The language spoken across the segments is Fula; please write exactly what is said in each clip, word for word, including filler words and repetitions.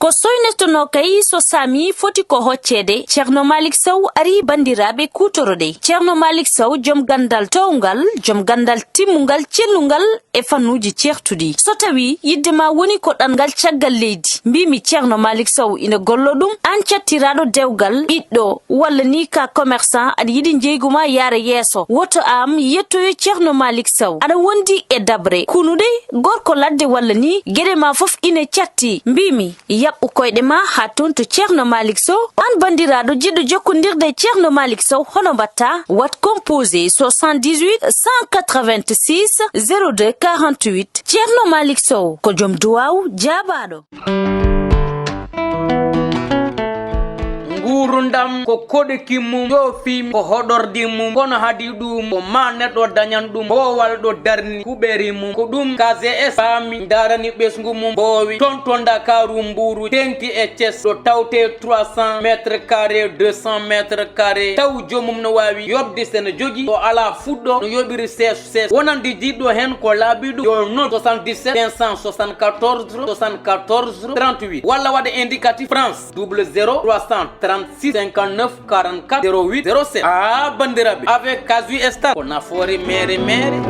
O soynirtonoo kay so saami foti ko hocceede. Ceerno Malik Sow ari, banndiraaɓe, kuutoroɗe. Ceerno Malik Sow, jom ganndal toowngal, jom ganndal timmungal, cellungal e fannuuji ceertuɗi. So tawii yiɗde ma woni ko ɗanngal caggal leydi, mbiimi Ceerno Malik Sow ina gollo ɗum, aan cattiraaɗo dewgal, ɓiɗɗo, walla ni ka commerçant, aɗa yiɗi njeygu ma yaara yeeso, woto am yettoyo Ceerno Malik Sow. Aɗa wondi e daɓre, kunuɗe, gorko ladde walla ni, geɗe ma fof ina catti. Mbiimi, yaɓɓu koyɗe ma haa toon to Ceerno Malik Sow. Aan banndiraaɗo jiɗɗo jokkondirde e Ceerno Malik Sow, hono mbaɗta? Waɗ composé soixante-dix-huit cent quatre-vingt-six zéro deux quarante-huit. Ceerno Malik Sow ko jom duwaaw jaabaaɗo. Nguurndam ko koɗki mum, joofi mum, ko hoɗordi mum, kono hadi ɗum ko ma neɗɗo dañan ɗum boowal ɗo darni kuɓeri mum. Ko ɗum K G S faami, ndarani ɓesngu mum, mboowi toon to Ndakaaru Mbuuru, teŋti e Thiès, ɗo tawte trois cents mètres carrés, deux cents mètres carrés, taw joomum no waawi yoɓde, so no jogii, o alaa fuɗɗo, no yoɓiri sees sees. Wonande jiɗɗo heen ko laaɓi ɗum, yo noddu soixante-dix-sept cinq cent soixante-quatorze soixante-quatorze trente-huit walla waɗa indicatif France double zéro trois cent trente-six cinquante-neuf quarante-quatre zéro huit zéro sept. Ah, banndiraaɓe, avec Casu Star ko nafoore meere meere.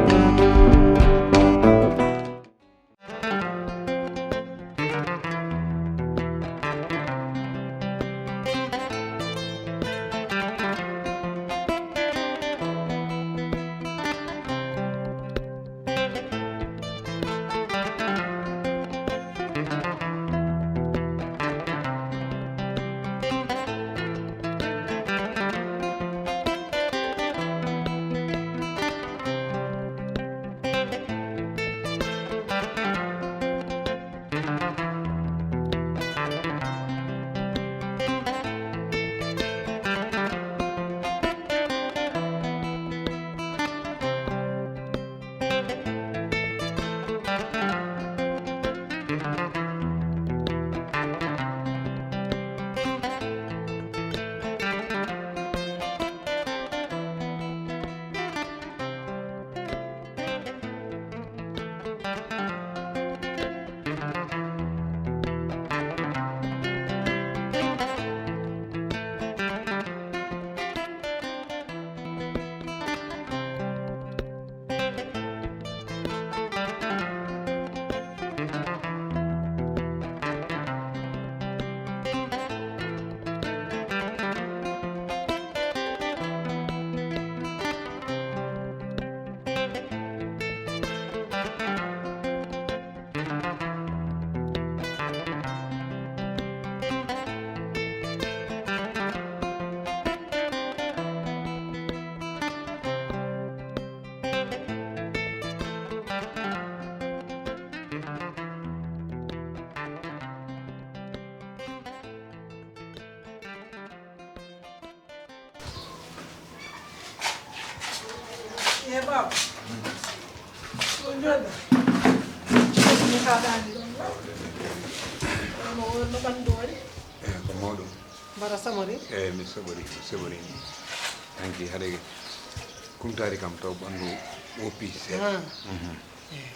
E baaba, ko jooɗa? Ni ka daani ɗon. Mo wonno ɓanndu waɗi? Eyi, ko mawɗum. Mbara samori? Eyi, mi soɓori, mi soɓori. Hanki haɗe kumtaari kam taw ɓanndu woppi seeɗa. Ah. Mhm. Eyi.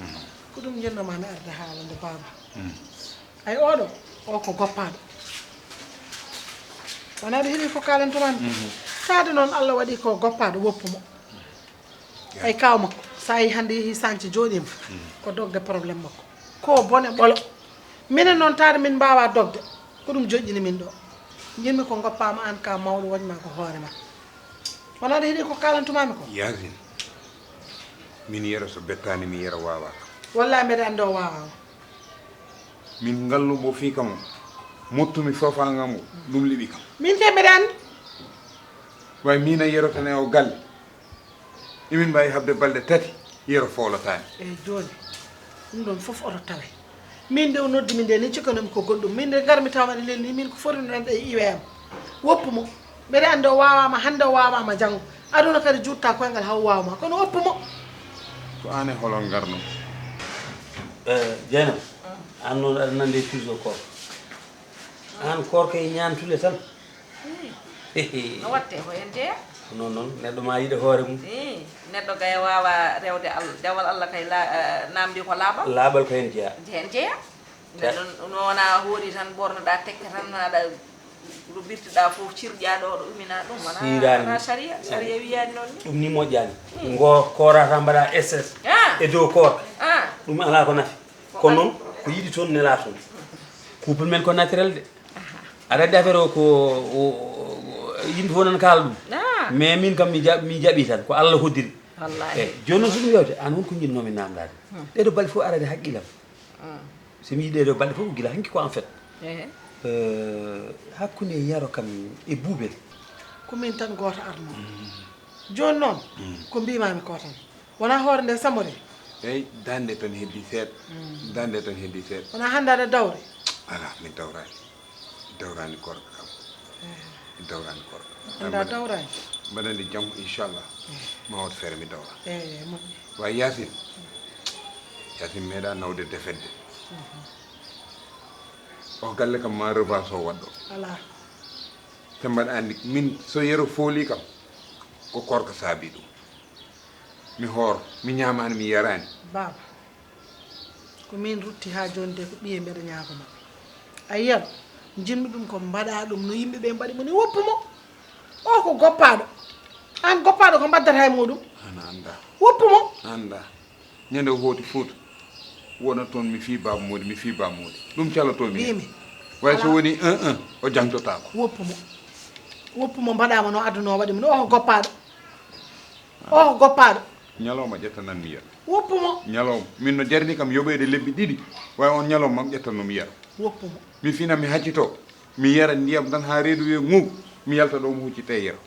Mhm. Ko ɗum njennoma mi arda haalande baaba. Mhm. Ay, oɗo, o ko goppaaɗo. Wona ɗo heɗi ko kalantoman. Mhm. Taade noon Allah waɗi ko goppaaɗo woppu mo. Ay, kaw makko, so a yi hannde yehi sañce jooɗiima, ko dogde problème makko. Ko bone ɓolo. Minen noon taade min mbaawa dogde. Ko ɗum joƴƴini min ɗo. Njinmi ko ngoppaama aan ka mawɗo, wonma ko hoore ma. Wona ɗo heɗi ko kalantumaami ko? Yaasin, min Yero so bettaani mi, Yero waawaa kam. Wallaahi mbeɗa anndi o waawaa ma. Min ngallu mbo fii kam o, mottumi fafaa ngam o, ɗum liɓi kam. Min kay mbeɗa anndi. Way miin a Yero tan e o galle, emin mbaawi haɓde balɗe tati Yero foolotaani. Eey jooni, ɗum ɗoon fof oto tawe. Min nde o noddi mi nde, ni cikkanoomi ko goɗɗum. Min nde ngarmi tawa mbaɗa lelni, min ko foti noon e iwe am. Woppu mo. Mbeɗa anndi o waawaama hannde, o waawaama janngo. Aduna kadi juutta koyngal haa o waawa ma. Kono woppu mo. Ko aan e holo ngarnoo? Eh, Jeynaba, aan noon aɗa nanndi e toujours koor. Aan koor kay ñaantule tan. No watte ko heen jeya? Ko noon noon, neɗɗo ma yiɗa hoore mum. Ii, neɗɗo gaya waawa rewde Allah. Dewal Allah kay la, eh, naamndii ko laaɓal. Laaɓal ko heen jeya. Heen jeya. Nde ɗon no wona hoori tan, ɓornoɗaa tekke tan, aɗa ɗo birtiɗaa fof, cirƴaa ɗo, ɗo umina ɗum, wona, siraani. Wona sariya, sariya wiyaani noon ni. Ɗum ni moƴƴaani. Ngo koorata mbaɗa S S. Ah. E dow koorka. Ah. Ɗum alaa ko nafi. Ko kono noon, ko yiɗi toon, nelaa toon. Couple men ko naturel de. Aɗa anndi affaire o ko, o, o, yimɓe fof nan kaala ɗum. Ah. Mais min kam mi ja-, mi jaɓi tan, ko Allah hoddiri. Wallaahi. Eyi, jooni noon so ɗum yawte, aan won ko njiɗnoomi naamndaade. Hmm. Ɗeɗo balɗe fof arade haqqillam. Hmm. So mi yii ɗeɗo balɗe fof, ko gila hanki ko en fait. Ehe. Euh, hakkunde Yero kam e Buubel. Ko min tan gooto arno. Hmm. Jooni noon, hmm, ko mbiimaami ko tan. Wonaa hoore nde samori? Eyi, daande tan heddi seeɗa. Hmm. Daande tan heddi seeɗa. Wonaa hannde aɗa dawri? Alaa, mi dawraani. Mi dawraani koorka kam. Eh. Mi dawraani koorka. Annda mbaɗa-, dawraani? Mbaɗande jam, inchallah. Eh. Ma waɗ feere mi dawra. Eh, moƴƴi. Wa Yaasin. Yaasin meeɗa nawde defedde. Mhm. O galle kam ma revanche o waɗɗo. Alaa. Te mbaɗa anndi, min so Yero fooli kam, ko koorka saabi ɗum. Mi hoor, mi ñaamaani, mi yaraani. Baaba, ko min rutti haa jooni de, ko ɓiye mbeɗa ñaago ma. A yiyat, njiɗmi ɗum ko mbaɗa ɗum no yimɓe ɓe mbaɗi mo ni, woppu mo. O ko goppaaɗo. Aan goppaaɗo ko mbaddata e muɗum? Aan a anndaa. Woppu mo. A anndaa. Ñande o hooti Fuuta, wona toon mi fii Baaba Moodi, mi fii Baaba Moodi. Ɗum calotoo mi heen. Mbiimi. Way so alaa. Woni un un, o jaŋtotaako. Woppu mo. Woppu mo mbaɗaama no aduna o waɗi mo. O ko goppaaɗo. O ko goppaaɗo. Ñalawma ƴettanan mi Yero. Woppu mo. Ñalawma. Min no jarni kam yoɓeede lebbi ɗiɗi. Way on ñalawma mak ƴettanno mi Yero. Woppu mo. Mi fina mi haccito. Mi yara ndiyam tan haa reedu wiye ŋuugu. Mi yalta ɗo mo huccite Yero.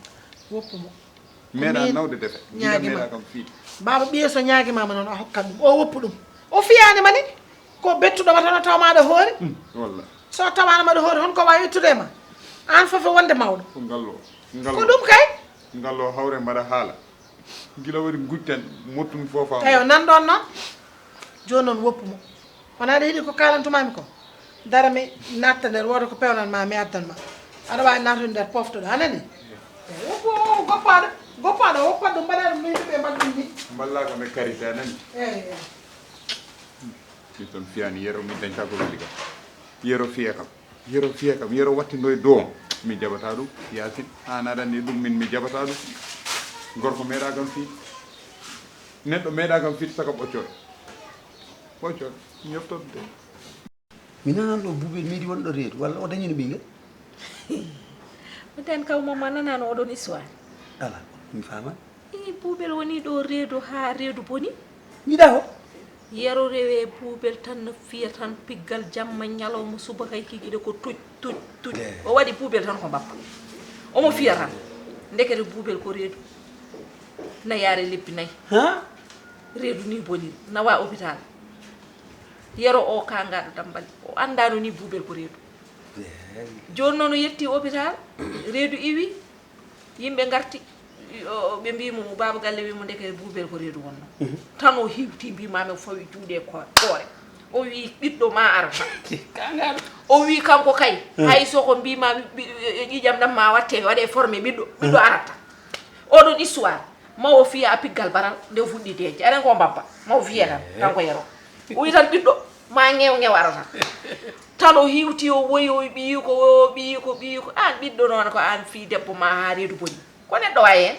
Woppu mo. Meeɗa nawde defe. Ñaagi ma. Meeɗa kam fii. Baaba ɓiye so ñaagi ma noon a hokkat ɗum. O woppu ɗum. O fiyaani ma ni. Ko bettuɗo ma tan o tawa ma aɗa hoori. Hmm, walla. So tawaano ma aɗa hoori, honko waawi ittude e ma? Aan fof e wonde mawɗo. Ko ngallo. Ngallo. Ko ɗum kay. Ngallo hawre mbaɗa haala. Gila waɗi guccen, mottumi foofa. Eyo, nan ɗoon noon. Jooni noon woppu mo. Wonaa aɗa yiɗi ko kaalantumaami ko? Dara mi natta nder, wooda ko pewnan ma, mi addan ma. Aɗa waawi naatude nder poftoɗo, a nani? Eyo, woppu o, o goppaaɗo. Goppaaɗo, woppat ɗum, mbaɗa ɗum ni, ɓe mbaɗa ɗum ni. Mballaa kam e karite, a nani? Eyo, eyo. Mi toon fiyaani Yero, mi dañta ko weli kam. Yero fiya kam. Yero fiya kam. Yero wattindoo e doom. Mi jaɓataa ɗum. Yaasin, aan aɗa anndi ɗum, min mi jaɓataa ɗum. Gorko meeɗaa kam fii. Neɗɗo meeɗaa kam fii saka ɓoccooɗo. Ɓoccooɗo, ñoftorde. Mi nanan ɗo Buubel meeɗi wonɗo reedu, walla o dañino ɓinngel? Mi tan kaw Mama nanaano oɗon histoire. Alaa, mi faamaani. Ii, Buubel woni ɗo reedu haa reedu boni. Yiɗaa ko? Yero rewe Buubel tan no fiya tan piggal jamma ñalawma subaka e kikiɗe ko tuj, tuj, tuj. Eh. O waɗi Buubel tan ko mbappa. Omo fiya tan. Ndekete Buubel ko reedu. Na yaare lebbi nayi. Ha? Reedu ni boniri. Nawa hôpital. Yero o kaangaaɗo Dambali. O anndaano ni Buubel ko reedu. Eh. Jooni noon o yetti hôpital. Reedu iwi. Yimɓe ngarti, o, ɓe mbii mo, baaba galle wii mo, ndeke Buubel ko reedu wonno. Mhm. Tan o hiwti, mbii ma, mi fawi juuɗe ko-, koore. O wii, "Ɓiɗɗo ma arata." Kaŋŋaaɗo. O wii, "Kanko kay, mhm, hay so ko mbii ma, ɓi-, ƴiiƴam ɗam ma watte, waɗe formé ɓiɗɗo, ɓiɗɗo, mhm, arata." Oɗon histoire, ma o fiya a piggal baral, nde o fuɗɗi deeƴde. Enen ko mbabba, ma o fiya tan, eh, kanko Yero. O wii tan, "Ɓiɗɗo ma ŋew ŋew arata." Tan o hiwti, o woyi, o ɓiyiiko, o ɓiyiiko, ɓiyiiko. Aan ɓiɗɗo noon, ko aan fii debbo ma haa reedu boni. Ko neɗɗo wayi heen?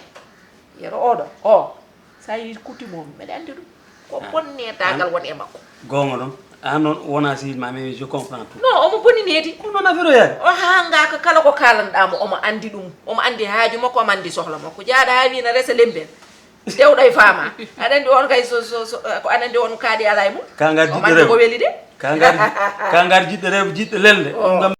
Yero oɗo, o, so a yii kuti mum, mbeɗa anndi ɗum. Ko, ah, bonnetaagal, an-, woni e makko. Goonga noon. Aan noon wonaa sehil ma, mais je comprends tout. Non, omo boni needi. Ko noon affaire o yaari. O haangaaka, kala ko kaalanɗaa mo, omo anndi ɗum. Omo anndi haaju makko, omo anndi sohla makko. Jaaɗa haa wii na resa lembel. Dewɗo e faama. Aɗa anndi on kay so, so, so, ko aɗa anndi on kaaɗi alaa e mum. Ka ngar o jiɗɗo manta rew. Ko weli de. Ka ngar, ka ngar jiɗɗo rew, jiɗɗo lelde. Oh. Ɗum kam.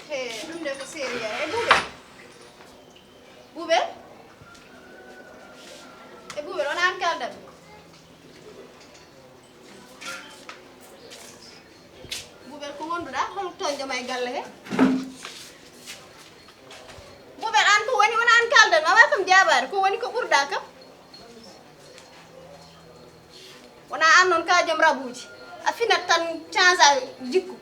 Ehe, ɗum de ko sérieux. E Buubel? Buubel? E Buubel, wona aan kaaldan? Buubel, ko wonduɗaa? Hol toñƴo ma e galle he? Buubel, aan ko woni, wona aan kaaldan? Ma wa kam jaabaade. Ko woni ko ɓurɗaa kam? Noon ka joom rabuuji. A finat tan, cansa jikku.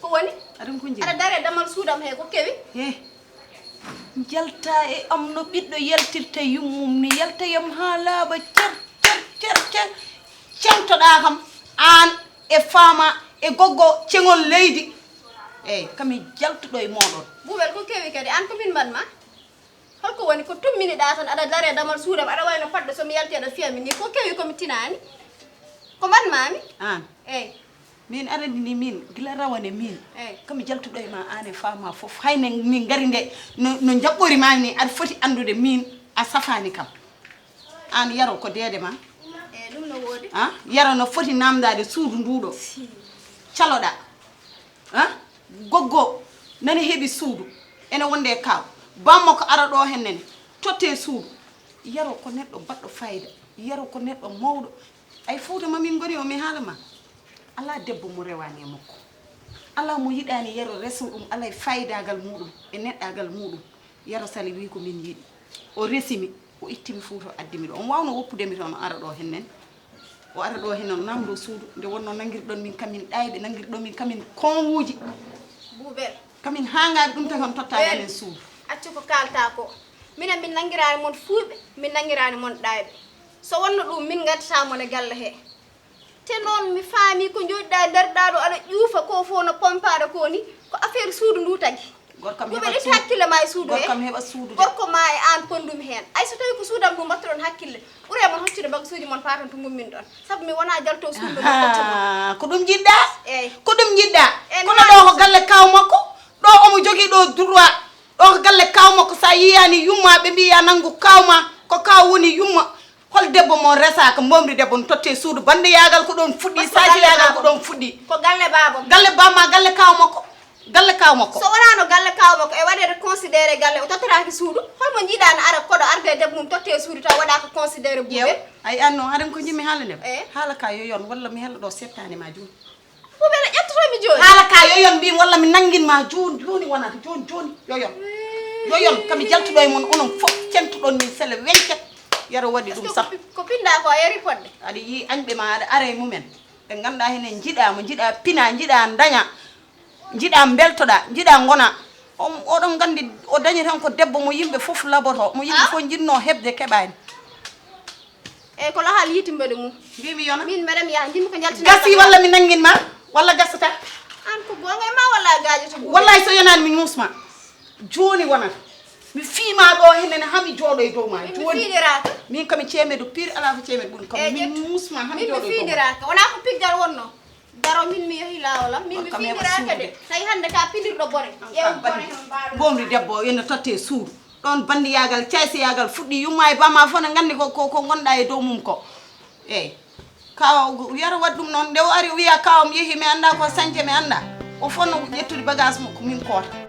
Ko woni? Aɗum ko jikku? Aɗa dare damal suudam he ko kewi? He. Jalta e am no ɓiɗɗo yaltirta yummum ni. Yalta yam haa laaɓa cer, cer, cer, cer. Cewtoɗaa kam aan e faama e goggo ceŋol leydi. Eey, kami jaltuɗo e mooɗon. Buubel, ko kewi kadi? Aan ko min mbaɗ ma? Holko woni ko tumminiɗaa tan, aɗa dare damal suudam, aɗa wayno paɗɗo, so mi yalti aɗa fiya mi ni. Ko kewi ko mi tinaani? Ko mbaɗ ma mi? Aan? Eey. Min aɗa anndi ni min, gila rawane min. Eey. Kami jaltuɗo e ma aan e faama fof. Hay ne min ngari nde, no, no njaɓɓori ma ni, aɗa foti anndude min, a safaani kam. Aan Yero ko deede ma? Eey, ɗum no woodi. Ah, Yero no foti naamndaade suudu nduɗo. Si. Caloɗaa. Ah, goggo nani heɓi suudu. Ene wonde e kaaw. Bammo ko ara ɗo hen nene. Totte suudu. Yero ko neɗɗo baɗɗo fayida. Yero ko neɗɗo mawɗo. Ay Fuuta ma min ngoni o mi haala ma. Alaa debbo mo rewaani e makko. Alaa mo yiɗaani Yero resa ɗum, alaa e faayidaagal muuɗum, e neɗɗaagal muuɗum. Yero Sali wii ko min yiɗi. O resi mi, o itti mi Fuuta, o addi mi ɗo. Omo waawnoo woppude mi toon, o ara ɗo hen nen. O ara ɗo hen noon, naamndoo suudu, nde wonnoo nanngirɗon min kamin ɗaayɓe, nanngirɗon min kamin konwuuji. Buubel. Kamin haangaaɓe, ɗum tagi on tottaani amen suudu. Accu ko kaaltaa ko. Minen min nanngiraani mon fuuyɓe, min nanngiraani mon ɗaayɓe. So wonno ɗum, min ngaddataa mon e galle hee. Te noon mi faamii ko njooɗiɗaa e nder ɗaa ɗo aɗa ƴuufa ko fof no pompaade ko ni, ko affaire suudu ndu tagi. Gorko am heɓa suudu. Itti hakkille ma e suudu he. Gorko am heɓa suudu de. Gorko ma e aan pondumi heen. Ay so tawii ko suudam ndu mbattuɗon hakkille, ɓuree mon hoccude bagasuuji mon paaton to ngumminɗon. Sabu mi wonaa jaltoo suudu ndu mbaɗɗon. Ahaa, ko ɗum njiɗɗaa? Eey. Ko ɗum njiɗɗaa? Eey, kono ɗo ko galle kaaw makko, ɗo omo jogii ɗo droit. Ɗo ko galle kaaw makko, so a yiyaani yumma, ɓe mbiya nanngu kaaw ma, ko kaaw woni yumma. Hol debbo mo resaaka, mbomri debbo no totte suudu, bannde yaagal ko ɗoon fuɗɗi, saaji yaagal ko ɗoon fuɗɗi. Ko galle baaba mo. Galle baaba ma, galle kaaw makko. Galle kaaw makko. So wonaano galle kaaw makko, e waɗeede considéré galle, o tottoraaki suudu, holmo njiɗaa no ara koɗo arde debbo mum totte suudu taw waɗaaka considéré buubel? Ay aan noon, haɗen ko njiɗmi haalande ma. Eh? Haala ka yo yoon, walla mi hella ɗo settaani ma jooni. Ko ɓe ƴettoto mi jooni. Haala ka yo yoon mbiymi walla mi nanngin ma jooni, jooni wonata, jooni, jooni, yo yoon. Yo yoon, kami jaltuɗo e mon, onon fof centuɗon min sele wencet. Yero waɗi ɗum sap. Ko pinda ko a yari podde. Aɗa yii añɓe ma, aɗa ara e mumen. Ɓe ngannduɗaa heen en njiɗaa mo, njiɗaa pina, njiɗaa daña, njiɗaa mbeltoɗaa, njiɗaa ngona. On, oɗon nganndi o dañi tan ko debbo mo yimɓe fof laboto, mo yimɓe fof njiɗnoo heɓde keɓaani. Eyi, ko lahal yiiti mbeɗe mum. Mbimi yona. Min mbeɗa mi yaha, njimmi ko njaltina. Gasi walla mi nanngin ma, walla gasata? Aan ko goonga e ma walla a gaajoto buuɓe? Wallahi so yonaani mi ñuusma. Jooni wonata. Mi fiima ɗo henen haa mi jooɗo e dow ma. Min mi jooni. Fiidiraaka. Min kam mi ceemeɗo pire alaa ko ceemeɗo ɓuri kam. Eyi, min ƴettu. Ñuusma haa mi jooɗo e dow ma. Min mi fiidiraaka. Wonaa ko piggal wonno. Daro min mi yehi laawol am, min mi fiidiraaka de. Tawi hannde ka pinirɗo bone. Ƴeew bone heen mbaalo. Mbomri debbo o, ene totte suudu. Ɗoon banndiyagal, caysiyagal fuɗɗi, yumma e bamma fof ne nganndi ko, ko, ko ngonɗa e dow mum ko. Eyi. Ka o yaro waɗi ɗum noon, nde o ari o wiya ka o mi yehi mi annda ko sañce mi annda. O fof no ƴettude bagage mum ko min koota.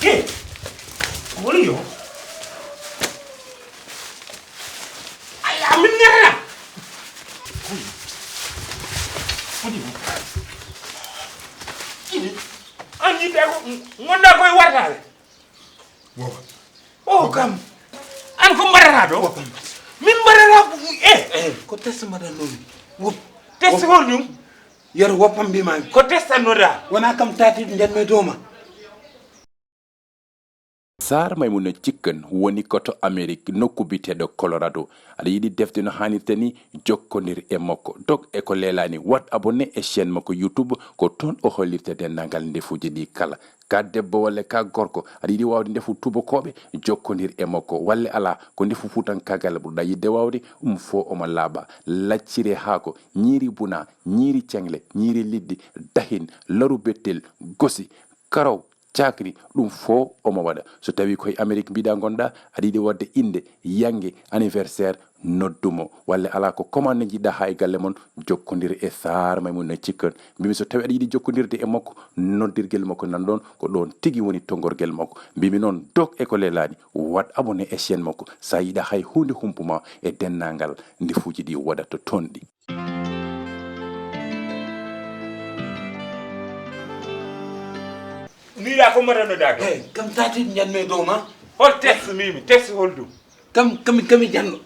Eh, ko woni yo? Ay, amin ngarana. Woni yo? Ini, an yimɓe ko, ngonɗa koye wartaɓe. Wowa. O kam. An ko mbaɗata ɗo? Wowa kam. Min mbaɗata ko, eh. Eh, ko test mbaɗannomi. Wop. Test hol ɗum? Yero woppam mbimami. Ko test annoɗa? Wona kam tati nden me doma. Saar Maymuna Cikkan woni ko to Amerik, nokku biyeteeɗo Colorado. Aɗa yiɗi defde no haanirta ni? Jokkondir e makko. Dog e ko leelaani. Waɗ abonné e chaîne makko YouTube. Ko toon o hollirta denndaangal ndefuuji ɗi kala. Ka debbo walla ka gorko, aɗa yiɗi waawde ndefu tuubakooɓe? Jokkondir e makko. Walla alaa, ko ndefu fuutankaagal ɓurɗaa yiɗde waawde? Ɗum fof omo laaɓa. Lacciri haako, ñiiri buna, ñiiri ceŋle, ñiiri liɗɗi, dahin, laru bettel, gosi, karaw, cakri, ɗum fof omo waɗa. So tawii ko e Amerik mbiɗa ngonɗaa, aɗa yiɗi waɗde innde, yannge, anniversaire, noddu mo. Walla alaa, ko commande njiɗɗaa haa e galle mon, jokkondir e Saar Maymuna Cikkan. Mbimi so tawii aɗa yiɗi jokkondirde e makko, noddirgel makko nan ɗoon, ko ɗoon tigi woni tonngorgel makko. Mbimi noon, dog e ko leelaani, waɗ abonné e chaîne makko. So a yiɗaa hay huunde humpu ma e denndaangal ndefuuji ɗi waɗata toon ɗi. Mbiɗa ko mbaɗanoɗaa ɗo? Hey, kam tati janno e dow ma. Hol test mbimi, test hol ɗum? Kam, kam, kam janno.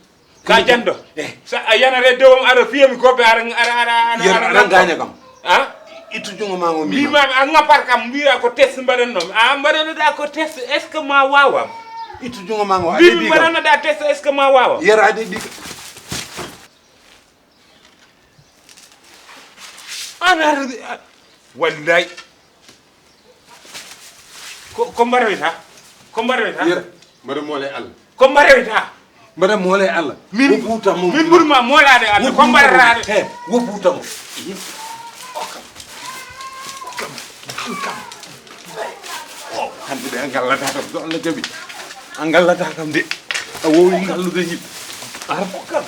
Ka janɗo? Eh. Sa a yanare dow am, aɗa fiya mi goppe, aɗa, aɗa, aɗa, aɗa, Yer, aɗa aɗa gaaña kam. Ha? Ittu jungo ma ngo, mi mbima a ŋapat kam, mbiɗa ko test mbaɗanno mi. A mbaɗanoɗaa ko test, est-ce que ma waawam? Ittu jungo ma ngo, a mbimi ɗeɗi kam. Mbaɗanoɗaa test, est-ce que ma waawam? Yer a ɗeɗi kam. An arde, a-, wallahi. Ko, ko mbaɗoyta? Ko mbaɗoyta? Yera, mbaɗa moole Allah. Ko mbaɗoyta? Mbaɗa moole Allah. Min, wo buuta mo. Min ɓurma moolaade Allah. Wo buuta mo. Ko mbaɗata? He, wo buuta mo. Okkam. Okkam. Okkam. Oh. Hannde de, a ngallata kam, so Allah jaɓi. A ngallata kam de. A wowi ngallude yimɓe. Ar. Okkam.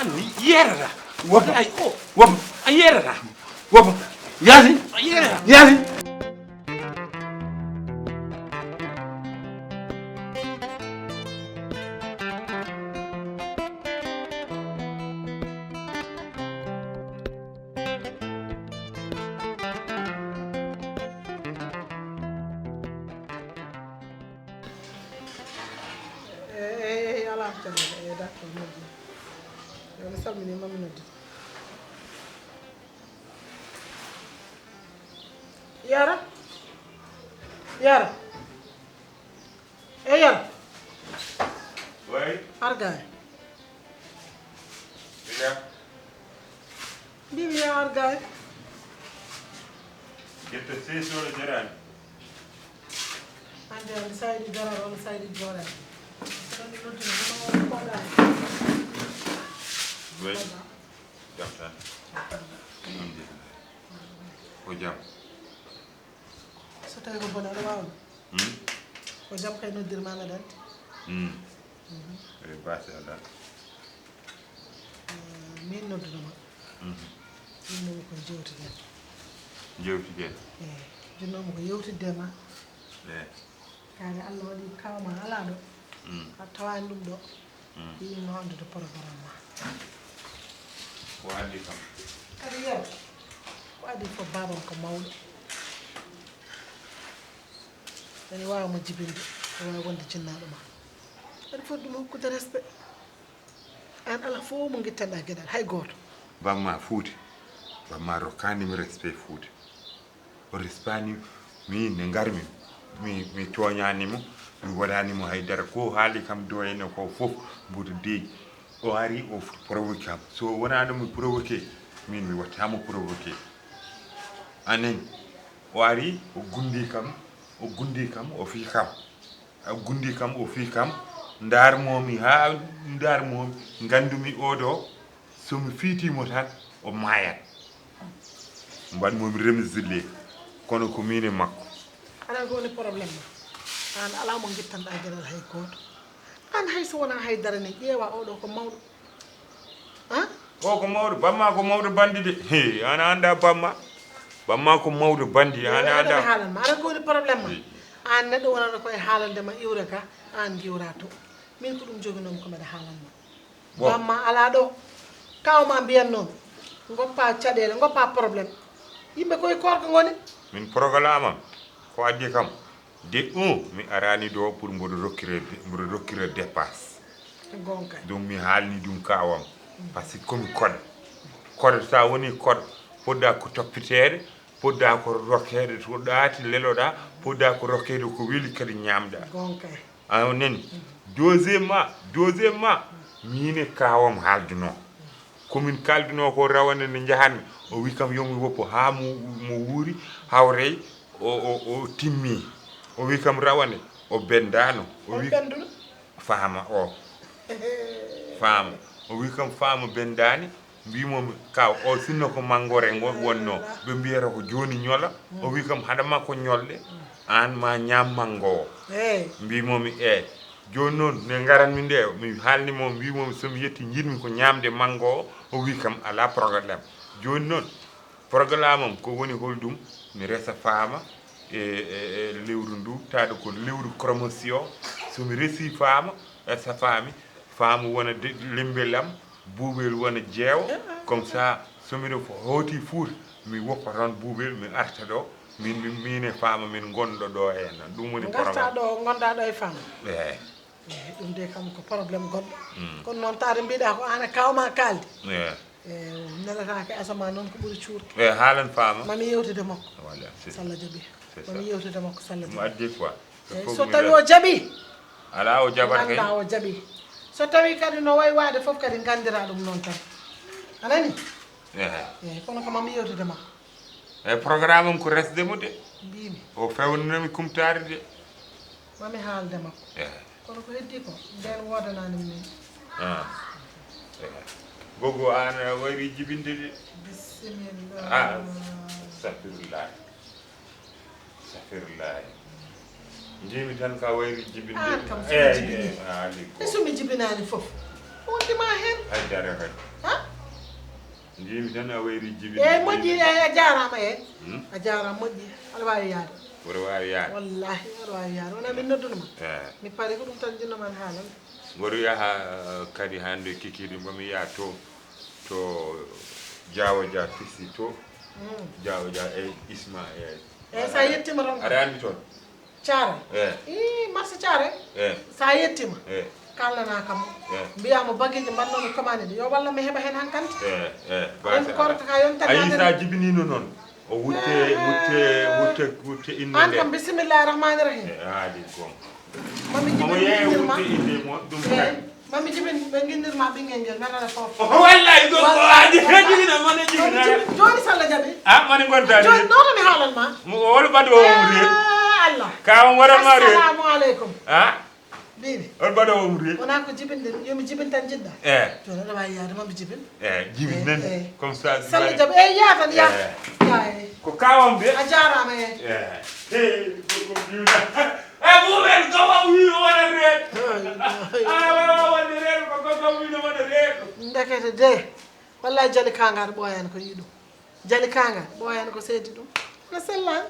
An yerata. Woppa. Ay, oh. Woppa. A yerata. Woppa. Yaasin. A yerata. Yaasin. Eyi, eyi, eyi, alaa ko caɗeele. Eyi, d'accord, moƴƴi. Yo, mi salminiima, mi noddii. Yara? Yara? Eyi, Yara? Way. Ar gay. Ina. Mbimi ya ar gay. Ƴetta seesi o no jaraani. Hannde on saydi darata, on saydi jooɗaade. Kono ɗum noddino, ɗum on koɗaani. Way. Jam tan. Alhamdulillah. Ko jam. So tawii ko bone, aɗa waawi? Hmm? Ko jam kay noddirma, mi adante. Hmm. Mhm. Eyi, baasi alaa. Eh, min nodduno ma. Mhm. Min noon ko jewtiden. Jewtiden? Eyi, jooni noon ko yewtidde ma. Eyi. Kaari Allah waɗi kawma alaa ɗo. Mm. A tawaani ɗum ɗo. Mm. Yiɗi noon anndude programme ma. Ko addi kam? Kadi yew. Ko addi fof, baabam ko mawɗo. Ene waawi mo jibinde, o waawi wonde jinnaaɗo ma. Aɗa foti ɗum hokkude respect. Aan alaa fof mo ngittanɗaa geɗal, hay gooto. Bamma Fuuti, bamma rokkaani mi respect Fuuti. O respectaani min nde ngarmi. Mi, mi tooñaani mo, mi waɗaani mo hay dara. Ko haali kam do ene ko fof mboɗo deeƴi. O ari o provoqué kam. So wonaano mi provoqué, min mi watta mo provoqué. Anen, o ari o gundi kam, o gundi kam, o fii kam. A gundi kam, o fii kam, ndaar moomi haa ndaar moomi, nganndumi oo ɗoo, so mi fiitii mo tan, o maayat. Mbaɗ moomi remisille, kono ko miin e makko. Aɗa anndi ko woni problème ma? Aan alaa mo ngittanɗaa geɗal hay gooto. Aan hay so wonaa hay dara ni, ƴeewa oo ɗoo ko mawɗo. Han? O ko mawɗo, bamma ko mawɗo bandi de. He, an a anndaa bamma. Bamma ko mawɗo bandi, an a anndaa. Haalan ma, aɗa ko woni problème ma? He. Aan neɗɗo wonata koye haalande ma iwre ka, aan ngiwra to. Min ko ɗum joginoomi ko mbeɗa haalan ma. Bon. Bamma alaa ɗo. Kaw ma mbiyan noon. Ngoppa caɗeele, ngoppa problème. Yimɓe koye koorka ngoni. Min programme am, ko addi kam. De un, mi araani ɗo pour mboɗo rokkira, mboɗo rokkira dépasse. Gonka. Donc mi haalni ɗum kawam. Par ce que komi koɗo. Koɗo, sa woni koɗo, poɗɗa ko toppiteede, Podda ko rokkeede to ɗaati leloɗa, podda ko rokkeede ko weli kadi ñaamɗa. Gonka. A nani? Deuxièmement, deuxièmement, miin e kaawam haaldunoo. Ko min kaaldunoo ko rawane nde njahatmi, o wi kam yo mi woppu haa mo, mo wuuri, hawrey o, o, o timmi. O wi kam rawane, o benndaano. O Hol wi ɓennduɗo? Faama o. Faama. O wi kam faama benndaani, mbimomi kaw o sinno ko manngoore ngo wonno, ɓe mbiyata ko jooni ñola. O wi kam haɗa ma ko ñolɗe, aan ma ñaam manngo o. Eey. Mbimomi eey. Jooni noon nde ngaranmi nde, mi haalni mo, mbimomi so mi yetti njiɗmi ko ñaamde manngo o. O wi kam alaa problème. Jooni noon, programme am ko woni holɗum? Mi resa faama e, e, e lewru ndu, taado ko lewru promotion. So mi resi faama, esa faami, faamu wona de- lembel am, buubel wona jeewo. Comme ça, so miɗo fo- hooti fuuta, mi woppa toon buubel, mi arta ɗo, min, min, min e faama min ngonɗo ɗo e nan. Ɗum woni Ngarta programme. Ɗo, ngonɗa ɗo e faama. Eey. Eey, ɗum de kam ko problème goɗɗo. Kono noon taade mbiɗa ko aan e kawma kaaldi. Eey. E nelataake asama noon ko ɓuri cuurki. Eey, haalan faama. Mami yewtide makko. Voilà, c'est Salla jaɓi. C'est ça. Mami yewtide makko Salla Mo jaɓi. Addi quoi. Eey, Fof so mi tawi le- o jaɓi. Alaa o jaɓata kay. Ngannda o jaɓi. So tawi kadi no wayi waade fof kadi nganndira ɗum noon tan. A nani? Eey. Eey, kono ko mami yewtide makko. E programme am ko resde mo de. Mbimi. O fewnanami kumtaari de. Mami haalde makko. Eey. Kono ko heddi ko nden woodanaani min. Ah. Eey. Gogo aan a wayri jibinde de. Bisimilla. Ah. Safirullah. Safirullah. Njiimi tan ka wayri jibinde. Ah, kam so Eey, jibini. Eey, haali ko. E so mi jibinaani fof. Wonti ma heen. Haydara kadi. Ha? Njiimi tan a wayri jibinde. Eey, moƴƴi, eey, a jaaraama, eey. Hmm? A jaaraama, moƴƴi. Aɗa waawi yaade. Mboɗo waawi yaade. Wallahi, aɗa waawi yaade. Wona min noddunoma. Eey. Mi pari ko ɗum tan jinno man haalal. Mboɗo yaha, eh, kadi hannde kikiiɗe mbomi yaha to, to Jaawo Dia Fisi to. Mm. Jaawo Dia e Isma e. Eey, so a yettiima toon. Aɗa anndi toon? Caare. Eey. Ii, marché Caare. Eey. So a yettiima. Eey. Kaalnanaa kam. Eey. Mbiyaa mo bagiiji mbaɗnoomi commande ɗi. Yo walla mi heɓa heen hankante. Eey, eey. Ɗum ko korka ka yonta A yii naatani. So a jibiniino noon. O wutte, wutte, wutte, wutte innde Aan nde. Kam bisimillahi rahmaani rahim. Eey, haali ko. Mami Omo jibin yeeya ɓinngel ma. Wutte innde mo, ɗum Eey. tan. Mami jibin ɓe nginndir ma ɓinngel ngel. Nanana fof. Wallahi, ɗum ko Wallahi. Adi kadi na mane jibinaare. Jooni so Allah jaɓi. Ah, mane ngonta Jooni de. noto mi haalan ma. Mo wolo baɗo o umri. Ah, Allah. Ka on waran ma re. Assalamu aleykum. Ah, Bibi. On baɗo o umri. Wona ko jibinɗen, yo mi jibin tan jiɗɗa. Eh, Jooni aɗa waawi yaade ma mi jibin. eh, jibin nan. Eh. Comme ça. Salla jaɓi. Eey, yaa tan, yaa. Eh. Yaa, eey. Ko kawam de. A jaaraama, eey. Eh. Eh, ko ko biwna. Eh, mumen ko wa wi o wona red. Ah, wa wa wonde red ko ko ko wi no wona red. Ndekete de. Wallahi jali kangaar ɓooyaani ko yiɗum. Jali kangaar ɓooyaani ko seedi ɗum. No sellan.